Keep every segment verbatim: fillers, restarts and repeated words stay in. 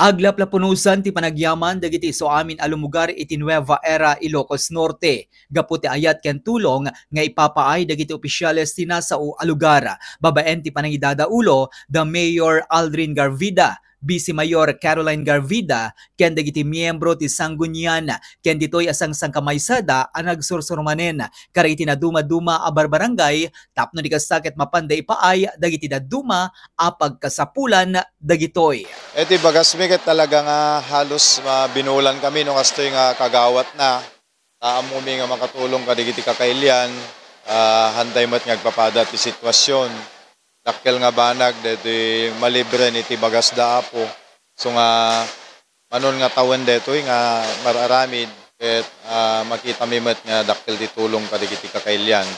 Aglaplapunosan ti panagyaman dagiti isuamin a lumugar iti Nueva Era, Ilocos Norte, gapu ti ayat ken tulong nga ipapaay dagiti opisyales ti nasao a lugar. Babaen ti panangidadaulo da Mayor Aldrin Garvida, Vice Mayor Caroline Garvida, ken dagiti miyembro ti sanggunian, ken ditoy a sangsangkamaysada a nagsursuro manen kadagiti nadumaduma a barbarangay tapno di kasta ket mapanda ipaay dagiti dadduma a pagkasapulan dagitoy. Iti bagasmi ket talaga nga halos, ah, binulan kami no kastoy nga kagawatna. Ta ammomi nga makatulong kadagiti kakailian, ah, hantay met nga agpapada ti sitwasion. Dakkel nga banag daytoy malibre iti bagasda, Apo. So nga, manon nga tawen daytoy nga mar-aramid ket, ah, makitami met nga dakkel ti tulong kadagiti kakailian.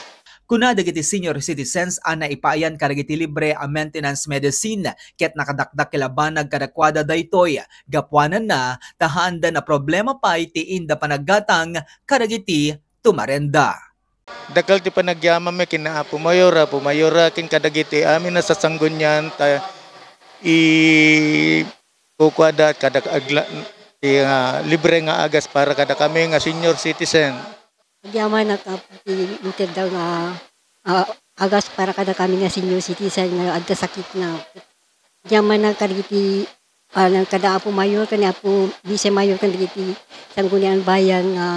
Kuna dagiti senior citizens a naipaayan kadagiti libre a maintenance medicine ket nakadakdakkel a banag kadakuada daytoy gapuananna ta haanda naproblema pay ti inda panaggatang kadagiti tumarenda. Dakkel ti panagyamanmi ken Apo Mayor, Apo Mayor, ken kadagiti amin a sasanggunian ta i-, kukuada kada agla-, ti, ah, libre nga agas para kadakami nga senior citizen. Agyamanak, Apo, ti intedda nga, ah, agas para kadakami nga senior citizen nga adda sakitna. Agyamanak kadagiti, ah, nang kada Apo Mayor, ken Apo Vice Mayor, ken dagiti Sanggunian Bayan nga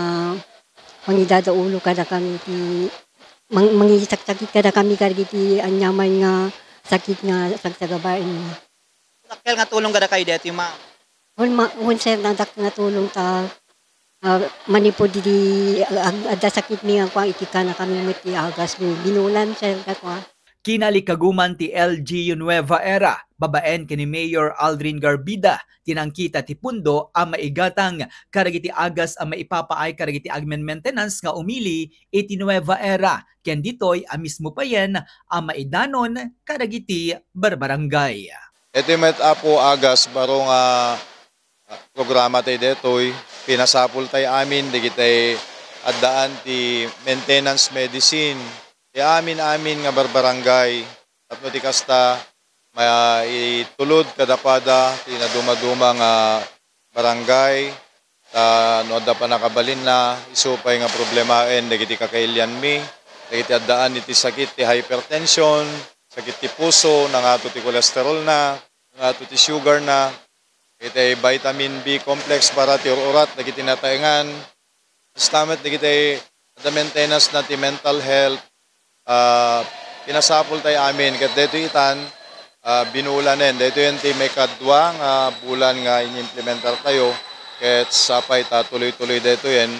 mangidadaulo kadakami ti mang-, mangisaksakit kadakami kadagiti aniaman nga sakit nga sagsagabaenmi. Dakkel nga tulong kadakayo daytoy, ma'am. Wen, ma-, wen, sir, nadak nga tulong ta, ah, manipud idi ag-, adda sakitmi nga kua, iti kanakami met ti agasmi. Binulan, sir, nga kua. Kinalikaguman ti L G U Nueva Era, babaen ken ni Mayor Aldrin Garbida, ti nangkita ti pundo a maigatang kadagiti agas a maipapaay kadagiti agmen-maintenance nga umili iti Nueva Era, ken ditoy a mismo payen a maidanon kadagiti barbarangay. Iti met, Apo, agas baro nga, ah, programa tay detoy, pinasapul tay amin dagiti addaan ti maintenance medicine. Ti amin-amin nga barbarangay, tapno ti kasta, maitulod kadakuada ti nadumaduma nga barangay, ta no adda pannakabalinna, isu pay nga problemaen dagiti kakailianmi, dagiti addaan iti sakit ti hypertension, sakit ti puso, nangato ti kolesterolna, nangato ti sugarna, iti vitamin B complex para ti ur-urat dagiti nataengan, kasta met dagiti adda maintenance na ti mental health, ah, pinasapul tay amin. Ket daytoy itan, ah, binulanen. Daytoy ti maikadua nga bulan nga inimplementar tayo. Ket sapay ta tuloy-tuloy daytoyen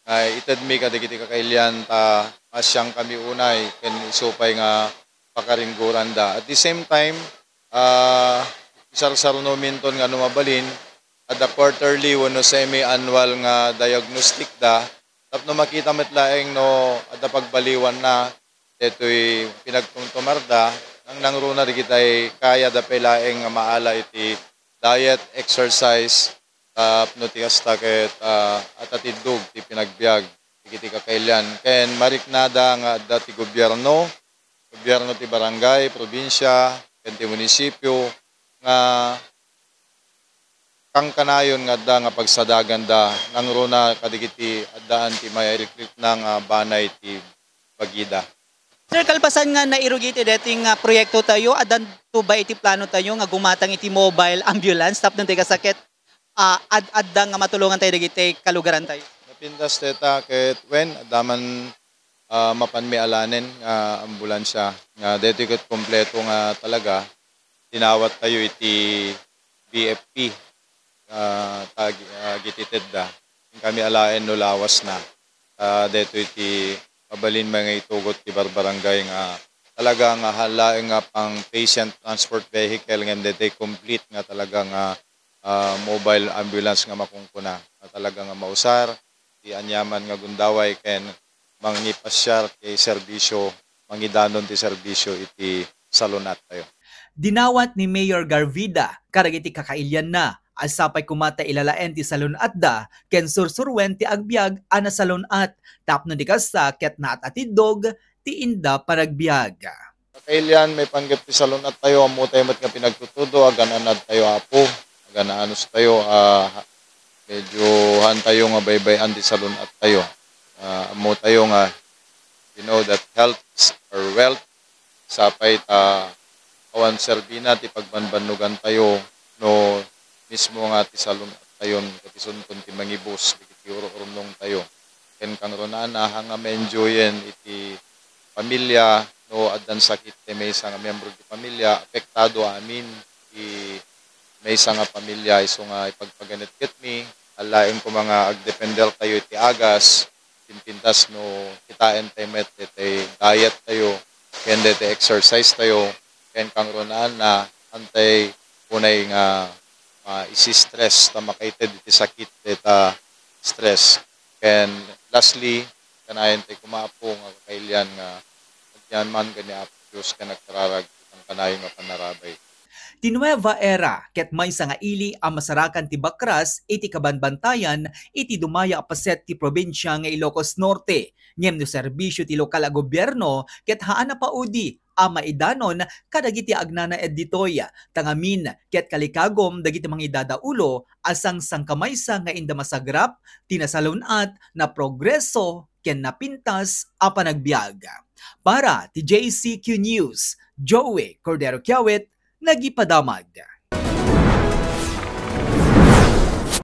nga itedmi kadagiti kakailian ta masiangkami unay ken isu pay nga pakaringguranda. At the same time, ah, isarsarnominton nga no mabalin, adda quarterly wenno semi-annual nga diagnostic da, tapno makita met laeng no adda pagbaliwanna daytoy pinagtumtumarda, nang nangruna dagitay kayada pay laeng nga maala iti diet, exercise, tapno ti kasta ket, ah, atatiddog ti pinagbiag dagiti kakailian. Ken mariknada nga adda ti gobierno, gobierno ti barangay, probinsia, ken ti munisipio nga kankanayon nga adda nga pagsadaganda nangruna kadagiti addaan ti mairikritna nga banay ti bagida. Sir, kalpasan nga nairugiti daytoy nga proyekto tayo, addanto ba iti plano tayo nga gumatang iti mobile ambulance tapno ti kasakit, ah, ad-, adda nga matulongan tayo dagiti kalugaran tayo? Napintas dayta ket wen, adda man, ah, mapanmi alanen nga ambulansya. Nga daytoy ket kompleto nga talaga, dinawat tayo iti B F P, ah, tag-, ah, giti tedda. Kami alaen no lawas na. Ah, daytoy ti mabalin nga itugot ti barbarangay nga talaga nga halaen nga pang patient transport vehicle ngem daytoy complete nga talaga nga, ah, mobile ambulance nga makunkuna nga talaga nga mausar ti aniaman nga gundaway ken mangipasiar ti serbisyo, mangidanon ti serbisyo iti salun-at tayo. Dinawat ni Mayor Garvida kadagiti kakailianna, a sapay koma ta ilalaen ti salun-atda ken sursuruen ti agbiag a nasalun-at tapno di kasta ket naat-atiddog ti inda panagbiag. Kakailian, maipanggep ti salun-at tayo, ammo tayo met nga pinagtutudo, agan-anad tayo, Apo. Naanus tayo, ah, medyo haan tayo nga baybay-an ti salun-at tayo. Ah, ammo tayo nga, you know, that health is our wealth. Sapay ta awan serbina ti pagbanbannugan tayo no mismo nga ti salun-at tayon, ket isunton ti mangibus dagiti uru-urnong tayo. Ken kangrunaan, haan nga ma-enjoyen iti pamilya, no addan sakit ti maysa nga miyembro ti pamilya, apektado amin ti maysa nga pamilya, isu nga ipagpaganetgetmi, alaen koma nga agdepender tayo iti agas, pinpintas no kitaen tayo met daytoy diet tayo, ken daytoy exercise tayo, ken kangrunaan na antay unay nga ma-stress ta makaited iti sakit dayta stress. Ken lastly, kanayon tayo koma, Apo, nga kakailian nga agyaman ken ni Apo Dios ken agkararag iti kanayon nga panarabay. Ti Nueva Era ket maysa nga ili a masarakan ti bakras iti kabanbantayan iti dumaya a paset ti probinsia nga Ilocos Norte. Ngem no serbisio ti lokal a gobierno ket haan a paudi a maidanon kadagiti agnanaed ditoy, ta ngamin ket kalikagum dagiti mangidadaulo a sangsangkamaysa nga inda masagrap ti nasalun-at, naprogreso, ken napintas a panagbiag. Para ti J C Q News, Joey Cordero Kiawit, nagipadamag.